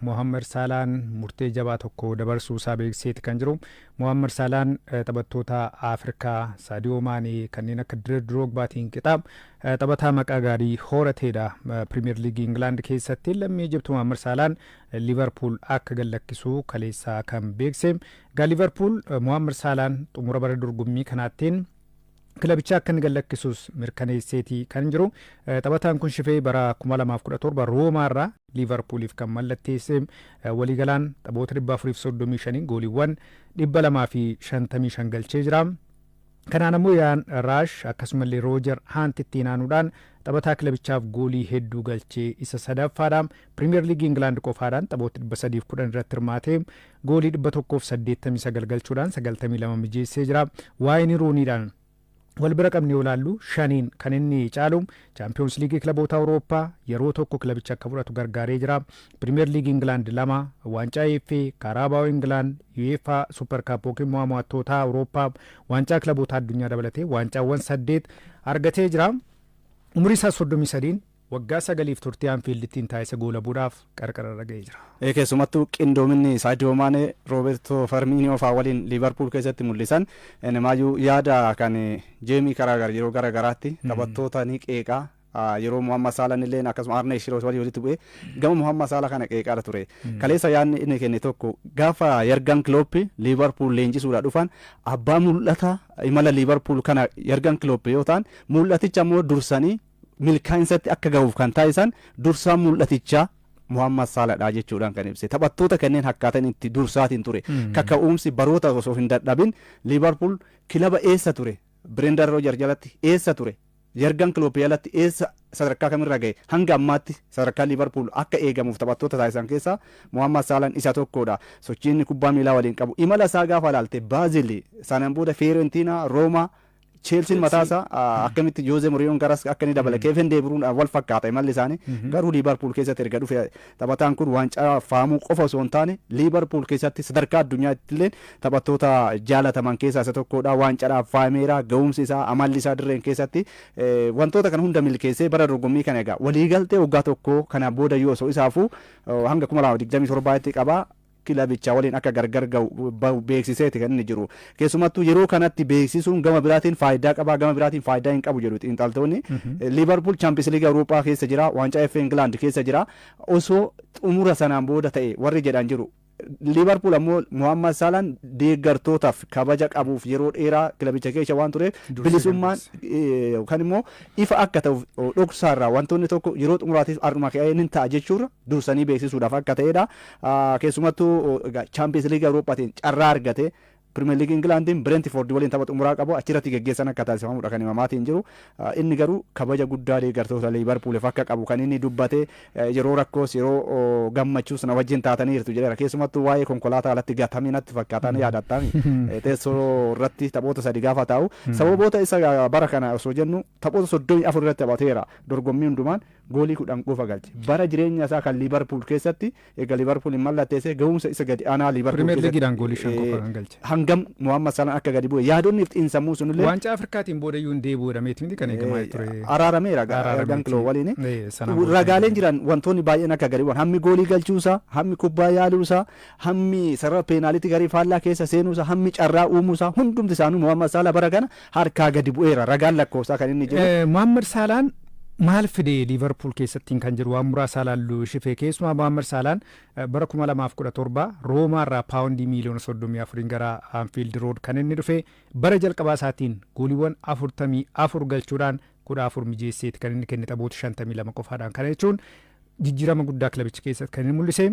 Mohaammed Saalaan murtee jabaa tokko dabarsuu isaa beeksiseeti kan jiru. Mohaammed Saalaan taphattoota Afrikaa Saadiyoo Maanee, kanneen akka Droogbaatiin qixa taphataa maqaa gaarii horateedha. Pirimeer Liigii Ingilaand keessatti lammii Ijipti Mohaammed Saalaan Liverpool akka gallakkisuu kaleessaa kan beekse. Egaa Liverpool Mohaammed Saalaan xumura bara dorgommii kanaattiin kilabicha akka inni gallakkisus mirkaneesseeti kan jiru. Taphataan kun shifee bara 2017 Roomaarraa Liverpooliif kan mallatteesse, waliigalaan taphoota 435 gooliiwwan 255 galchee jira. Kanaan ammoo Yaan Raash akkasumallee Roojar Haant ittiin aanuudhaan taphataa kilabichaaf goolii hedduu galchee isa sadaffaadha. Pirimeer Liigii Ingilaand qofaadhaan taphoota 310 irratti hirmaatee goolii 189 galchuudhaan 92 mijeessee jira. Waayini Ruuniidhaan wal bira qabne yoo ilaallu shaniin kan inni caalu. Chaampiyoons Liigii kilaboota Awurooppaa yeroo tokko kilabicha akka fudhatu gargaaree jira. Pirimeer Liigii Ingilaand lama, waancaa FA, Kaaraabaa'oo Ingilaand, UEFA Super Cup yookiin mo'aa mo'attoota Awurooppaa, waancaa kilaboota addunyaa dabalatee waancaawwan saddeet argatee jira. Umurii isaa 33n waggaa 9f turtii Anfiildittiin taasisa goolabuudhaaf qarqara irra ga'ee jira. Keessumattuu qindoominni Saadiyoo Maanee, Rooberto Farmiiniyoo fa'aa waliin Liivarpuul keessatti mul'isan maayyuu yaada kan Jeemii Karaagar yeroo gara garaatti taphattoota ni qeeqaa, yeroo Muhammad Saalaan illee akkasuma Arnee Shiroos walii walitti bu'ee gama Muhammad Saalaa kana qeeqaadha ture. Kaleessa yaadni inni kenne tokko, gaafa Yargan Klopp Liivarpuul leenjisuudhaa dhufan, abbaa mul'ata imala Liivarpuul kana Yargan Klopp yoo ta'an, mul'aticha immoo dursanii milkaa'insatti akka gahuuf kan taasisan dursaa mul'atichaa Muhammad Saalaadha jechuudhaan kan ibse. Taphattoota kanneen hakkaatan itti dursaatiin ture. Kaka'umsi baroota osoo hin dadhabin Liivarpuul kilaba eessa ture? Brendan Rodgers jalatti eessa ture? Jurgen Klopp jalatti eessa, sadarkaa kamirra gahe? Hanga ammaatti sadarkaa Liivarpuul akka eegamuuf taphattoota taasisan keessaa Muhammad Saalaan isa tokkodha. Sochiin kubbaa miilaa waliin qabu. Imala isaa gaafa ilaalte, Baazil, sanaan booda Fiorentina, Roomaa, Cheelsiin mataa isaa akkamitti Jose Mourinhoon garas akka inni dabale, Kevin De Bruyne wal fakkaata imalli isaanii. Garuu Liivarpuul keessatti erga dhufe taphataan kun waancaa faamuu qofa osoo hin taane, Liivarpuul keessatti sadarkaa addunyaatti illee taphattoota jaalataman keessaa isa tokkodha. Waancaadhaaf faameera. Ga'umsi isaa, amalli isaa dirreen keessatti wantoota kana hunda milkeessee bara dorgommii kana egaa waliigaltee waggaa tokko kana booda yoo osoo isaafuu hanga 2027tti qaba, kilabicha waliin akka gargar ga'u beeksiseeti kan inni jiru. Keessumattuu yeroo kanatti beeksisuun gama biraatiin faayidaa qabaa, gama biraatiin faayidaa hin qabu jedhu xiinxaltoonni. Liverpool Champions League Awurooppaa keessa jira, waancaa FA England keessa jira. Osoo xumura sanaan booda ta'e warri jedhan jiru. Liverpool ammoo Muhammad Salaan deeggartootaaf kabaja qabuuf yeroo dheeraa kilabicha keessa waan tureef bilisummaan yookaan immoo ifa akka ta'uuf dhoksaarraa wantoonni tokko yeroo xumuraatiif har'uma ka'ee ni ta'a jechuurra dursanii beeksisuudhaaf akka ta'edha. Keessumattuu Champions League Awurooppaatiin carraa argate, Premier League Ingilaandiin Brentford waliin tapha xumuraa qabu achirratti geggeessan akka taasifamudha kan himamaatiin jiru. Inni garuu kabaja guddaa deeggartoota Liverpooliif akka qabu kan inni dubbate, yeroo rakkoos yeroo gammachuus na wajjin taataniirtu jedheera. Keessumattuu waa'ee konkolaataa alatti gatamee natti fakkaatan yaadattami. Teessoo irratti taphoota sadi gaafa taa'u, sababoota isa bara kana osoo jennu taphoota 34 irratti taphateera. Dorgommii hundumaan goolii 10 qofa galche. Bara jireenya isaa kan Liverpool keessatti, egaa Liverpool hin mallatteesse, ga'umsa isa gadi aanaa Liverpool Premier Leagueidhaan goolii 5 qofa kan galche. Hangam Muhammad Salaan akka gadi bu'e yaadonni fi xiinsammuu sunillee. Waancaa Afrikaatiin booda iyyuu hin deebi'u jedhameeti miti kan eegamaa ture. Araarameera Jurgen Klopp waliin. Ragaaleen jiran wantoonni baay'een akka gadi bu'an, hammi goolii galchuusaa, hammi kubbaa yaaluusaa, hammi sarara peenaalitii garii faallaa keessa seenuusaa, hammi carraa uumuusaa, hundumti isaanuu Muhammad Salah bara kana harkaa gadi bu'eera ragaan lakkoofsaa kan inni jiru. Muhammad Salaan maal fide Liverpool keessattiin kan jiru waan muraasa ilaallu shifee. Keessumaa Muhammad Salaan bara 2017 Roomaa irraa paawundii miiliyoona 34 gara Anfield Road kan inni dhufe, bara jalqabaa isaatiin gooliiwwan 44 galchuudhaan 14 mijeesseeti kan inni kenne taphoota 52 qofaadhaan. Kana jechuun jijjiirama guddaa kilabicha keessatti kan inni mul'ise.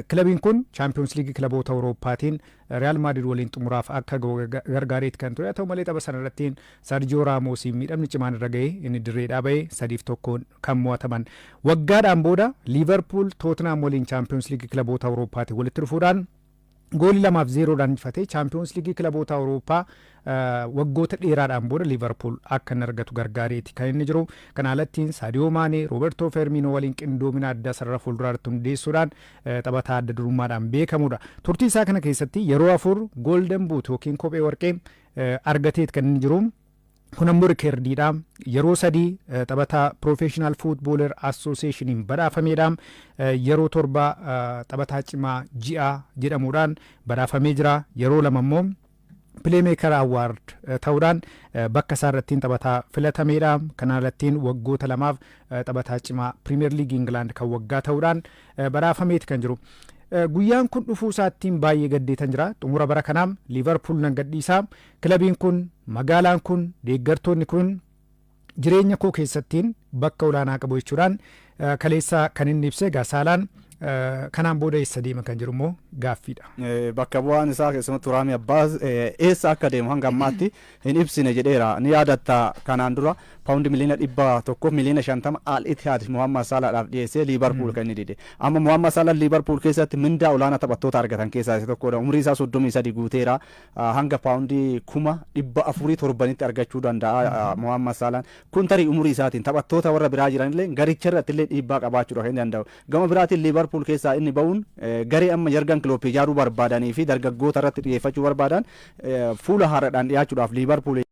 Kilabiin kun Chaampiyoons Liigii kilaboota Awurooppaatiin Real Maadrid waliin xumuraaf akka gargaareeti kan ture. Haa ta'u malee, tapha sana irrattiin Sarjiyoo Raamoosiin miidhamni cimaan irra ga'ee inni dirreedhaa ba'ee 3-1n kan mo'ataman. Waggaadhaan booda Liivarpuul Tootenaam waliin Chaampiyoons Liigii kilaboota Awurooppaatiin walitti dhufuudhaan goolii 2-0dhaan injifatee Chaampiyoons Liigii kilaboota Awurooppaa waggoota dheeraadhaan booda Liivarpuul akka inni argatu gargaareeti kan inni jiru. Kana alattiin Saadiyoo Maanee, Roobertoo Fermiinoo waliin qindoomina addaa sarara fuulduraatti hundeessuudhaan taphataa adda durummaadhaan beekamudha. Turtii isaa kana keessatti yeroo afur Golden Boot yookiin kophee warqee argateet kan inni jiru. Kun ammoo rikeerdiidha. Yeroo 3 taphataa Professional Footballer Associationiin badhaafameedha. Yeroo 7 taphataa cimaa ji'a jedhamuudhaan badhaafamee jira. Yeroo 2 immoo Playmaker Award ta'uudhaan bakka isaa irrattiin taphataa filatameedha. Kana irrattiin waggoota 2f taphataa cimaa Premier League England kan waggaa ta'uudhaan badhaafameeti kan jiru. Guyyaan kun dhufuu isaattiin baay'ee gaddeetan jira. Xumura bara kanaa Liverpool nan gadhiisaa. Kilabiin kun, magaalaan kun, deeggartoonni kun jireenya koo keessattiin bakka olaanaa qabu jechuudhaan kaleessa kan inni ibse. Egaa Saalaan kanaan booda eessa deema kan jiru immoo gaaffiidha. Bakka bu'aan isaa, keessumattuu Raamii Abbaas, eessa akka deemu hanga ammaatti hin ibsine jedheera. Ni yaadatta, kanaan dura paawundi 150,000,000 Al Ittihad Muhammad Saalaadhaaf dhiyeessee Liibarpuul kan inni dide. Amma Muhammad Saalaan Liibarpuul keessatti mindaa olaanaa taphattoota argatan keessaa isa tokkodha. Umrii isaa 33 guuteera. Hanga paawundii 400,000 torbanitti argachuu danda'a Muhammad Saalaan. Kun tarii umurii isaatiin taphattoota warra biraa jiranillee garicha irratti illee dhiibbaa qabaachuudha kan inni danda'u. Gama biraatiin Liibarpuul keessaa inni ba'uun garee amma Jargan Kiloop ijaaruu barbaadanii fi dargaggoota irratti xiyyeeffachuu barbaadan fuula haaraadhaan dhiyaachuudhaaf Liibarpuul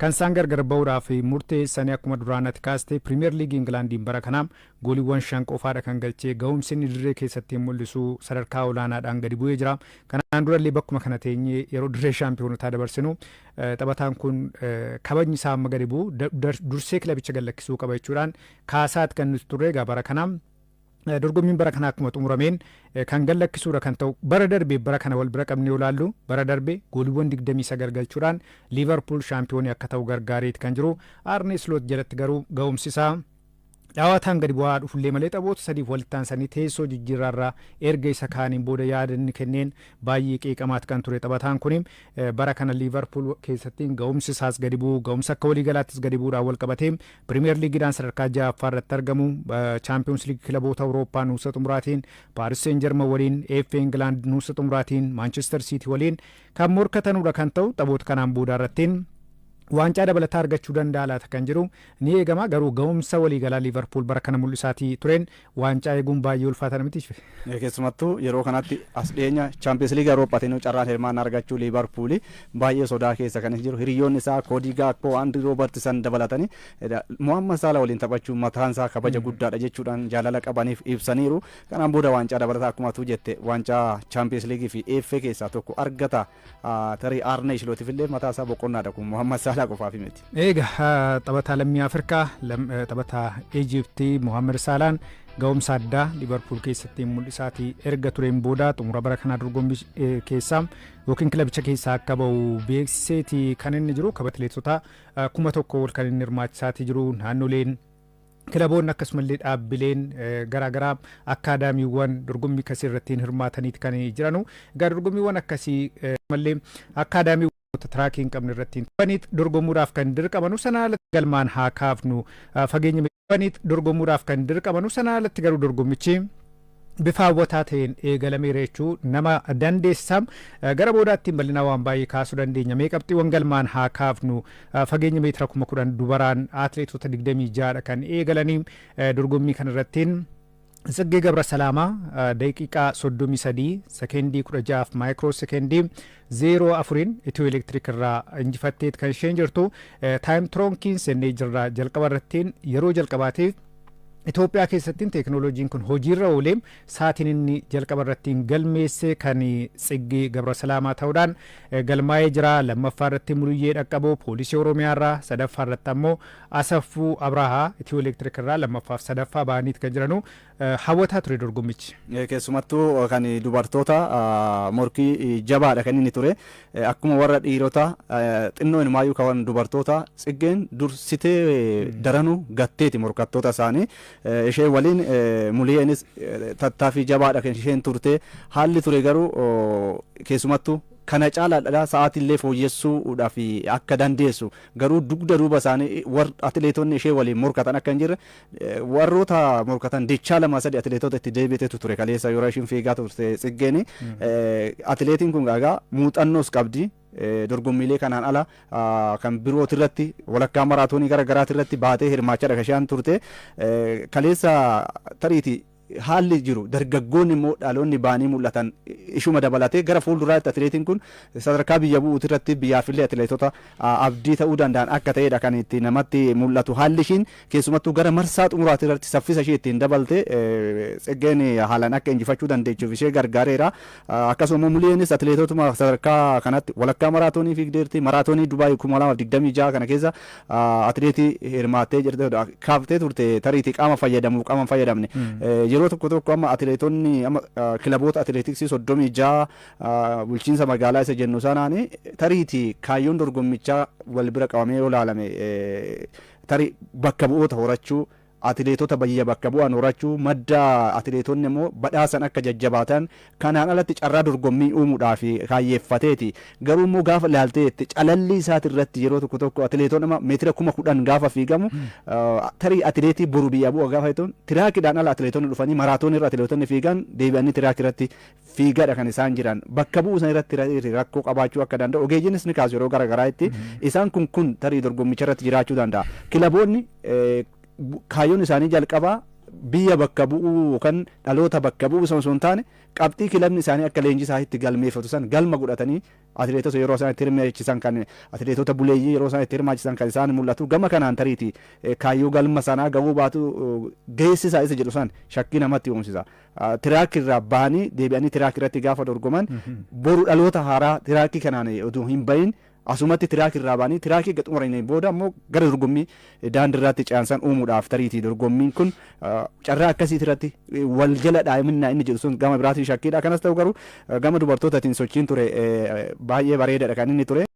Kan isaan gargar ba'uudhaaf murteessanii, akkuma duraan ati kaaste, Pirimeer Liigii Ingilaandiin bara kanaa gooliiwwan 5 qofaadha kan galchee. Ga'umsi inni dirree keessatti mul'isu sadarkaa olaanaadhaan gadi bu'ee jira. Kanaan durallee bakkuma kana teenyee yeroo dirree shaampiyonotaa dabarsinu, taphataan kun kabajni isaa amma gadi bu'u, dursee kilabicha gad lakkisuu qaba jechuudhaan kaasaat kan nuti turre. Egaa bara kanaa dorgommiin bara kana akkuma xumurameen kan gad lakkisuudha kan ta'u. Bara darbe bara kana wal bira qabnee ilaallu, bara darbe gooliiwwan 29 galchuudhaan Liivarpuul shaampiyoonii akka ta'u gargaareeti kan jiru. Arne Sloot jalatti garuu ga'umsi isaa dhaawataan gadi bu'aa dhufullee malee, taphoota sadiif walitti aansanii teessoo jijjiirraarraa erga isa kaaniin booda yaada inni kenneen baay'ee qeeqamaati kan ture taphataan kun. Bara kana Liivarpuul keessatti ga'umsi isaas gadi bu'u, ga'umsa akka waliigalaattis gadi bu'uudhaan wal qabatee Pirimeer Liigiidhaan sadarkaa ja'affaa irratti argamu. Chaampiyoons Liigii kilaboota Awurooppaa nuusa xumuraatiin Paaris Seen Jarman waliin, FA Ingilaand nuusa xumuraatiin Maanchestar Siitii waliin kan morkatanudha kan ta'u. Taphoota kanaan booda irrattiin waancaa dabalataa argachuu danda'a laata kan jedhu ni eegama. Garuu ga'umsa waliigalaa Liivarpuul bara kana mul'isaatii tureen waancaa eeguun baay'ee ulfaata miti. Keessumattuu yeroo kanatti as dhiyeenya Chaampiyoons Liigii Awurooppaatiin carraan hirmaannaa argachuu Liivarpuuli baay'ee sodaa keessa kan jiru. Hiriyoonni isaa Koodii Gaakpoo, Andrii Roobertisan dabalatanii Muhammad Saala waliin taphachuun mataan isaa kabaja guddaadha jechuudhaan jaalala qabaniif ibsaniiru. Kanaan booda waancaa dabalataa, akkuma tu jette, waancaa Chaampiyoons Liigii fi FA keessaa tokko argata. Tarii Arne Islootiif illee mataa isaa boqonnaadha kun, Muhammad Saalaa qofaaf miti. Egaa taphataa lammii Afrikaa, taphataa Ijiptii Muhammad Saalaan ga'umsa addaa Liivarpuul keessatti mul'isaatii erga tureen booda xumura bara kanaa dorgommii keessaa yookiin kilabicha keessaa akka ba'u beeksiseeti kan inni jiru. Kaba atileetota 1000 ol kan inni hirmaachisaatii jiru, naannoleen, kilaboonni, akkasumallee dhaabbileen garaagaraa, akkaadaamiiwwan dorgommii akkasii irratti hirmaataniiti kan jiranu. Egaa dorgommiiwwan akkasii mallee akkaadaamii tiraakii hin qabne irratti dorgomuudhaaf kan dirqamanu sana alatti galmaan haa kaafnu, fageenya dorgomuudhaaf kan dirqamanu sana alatti garuu dorgommichi bifa hawwataa ta'een eegalameera jechuu nama dandeessisa. Gara boodaatti bal'inaa waan baay'ee kaasuu dandeenya. Mee qabxiiwwan galmaan haa kaafnu. Fageenya meetira 10,000 dubaraan atileetota 26dha kan eegalanii. Dorgommii kanarrattiin Tsiggee Gabra Salaamaa daqiiqaa 33 sekeendii 16 maayikiroo sekeendii 04 Itiyoo Elektiriik irraa injifatteet kan isheen jirtu. Time tronkiin seennee jirra. Jalqaba irrattiin yeroo jalqabaatiif Itoophiyaa keessatti teeknooloojiin kun hojiirra oolee sa'aatiin inni jalqaba irratti galmeesse kan Tsiggee Gabra Salaamaa ta'uudhaan galmaa'ee jira. Lammaffaa irratti Muluyyee Dhaqqaboo Poolisii Oromiyaa irraa, sadaffaa irratti ammoo Asaffuu Abrahaa Itiyoo Elektiriik irraa lammaffaaf sadaffaa ba'aniit kan jiranu. Hawwataa ture dorgommichi. Keessumattuu kan dubartoota morkii jabaadha kan inni ture. Akkuma warra dhiirota xinnoo inumaayyuu kan dubartoota Tsiggeen dursitee daranuu gatteeti morkattoota isaanii. Ishee waliin Muliyeenis tattaaffii jabaadha kan isheen turte. Haalli ture garuu keessumattuu kana caalaadha sa'aatiillee fooyyessuudhaaf akka dandeessu, garuu dugda duuba isaanii warra atileetonni ishee waliin morkatan akka hin jirre, warroota morkatan dachaa lama sadi atileetota itti deebitetu ture kaleessa yeroo isheen fiigaa turte Tsiggeeni. Atileetiin kun egaa muuxannoos qabdi. Dorgommiilee kanaan ala kan birooti irratti, walakkaa maraatoonii gara garaati irratti baatee hirmaachaa kan isheen turte. Kaleessa tariiti Haalli jiru, dargaggoonni immoo dhaloonni ba'anii mul'atan ishuma dabalatee, gara fuulduraatti atileetiin kun sadarkaa biyya bu'uuti irratti biyyaafillee atileetota abdii ta'uu danda'an akka ta'edha kan itti namatti mul'atu. Haalli ishiin keessumattuu gara marsaa xumuraati irratti saffisa ishee ittiin dabalte Tsiggeen haalaan akka injifachuu dandeechuuf ishee gargaareera. Akkasuma Muliyeenis atileetotuma sadarkaa kanatti walakkaa maraatoonii fiigdeerti. Maraatoonii Dubaay 2026 kana keessa atileetii hirmaattee jirte, kaaftee turte. Tariitii qaama fayyadamuuf qaama hin fayyadamne. Yeroo tokko tokko amma atileetonni amma kilaboota atileetiksii 36 bulchiinsa magaalaa isa jennu sanaan, tariitii kaayyoon dorgommichaa wal bira qabamee yoo ilaalame, tarii bakka bu'oota horachuu, atileetota biyya bakka bu'an horachuu, madda atileetonni immoo badhaasan akka jajjabaatan, kanaan alatti carraa dorgommii uumuudhaaf kaayyeeffateeti. Garuu immoo gaafa ilaaltee calallii isaati irratti, yeroo tokko tokko atileetonni amma meetira 10,000 gaafa fiigamu, tarii atileetii boru biyya bu'a gaafa jettuun, tiraakiidhaan ala atileetonni dhufanii maraatoonii irra atileetonni fiigan deebi'anii tiraakii irratti fiigadha kan isaan jiran. Bakka bu'uu san irratti rakkoo qabaachuu akka danda'u ogeeyyiinis ni kaasu yeroo gara garaatti. Isaan kun tarii dorgommicha irratti jiraachuu danda'a. Kilaboonni kaayyoon isaanii jalqabaa biyya bakka bu'uu yookaan dhaloota bakka bu'uu osoo hin taane, qabxii kilabni isaanii akka leenjii isaaniitti galmeeffatu san galma godhatanii atileetota yeroo isaan itti hirmaachisan, kan atileetota buleeyyii yeroo isaan itti hirmaachisan kan isaan mul'atu. Gama kanaan tariiti kaayyoo galma sanaa gahuu baatu geessisaa isa jedhu san shakkii namatti uumsisa. Tiraakii irraa bahanii deebi'anii tiraakii irratti gaafa dorgoman, boru dhaloota haaraa tiraakii kanaan oduu hin bahin asumatti tiraakii irraa bahanii tiraakii xumuraniin booda ammoo gara dorgommii daandii irratti ce'ansan uumuudhaaf, tariitii dorgommiin kun carraa akkasii irratti wal jala dhaaminaa inni jedhu sun gama biraatiin shakkiidha. Kanas ta'u garuu gama dubartootaatiin sochiin ture baay'ee bareedaadha kan inni ture.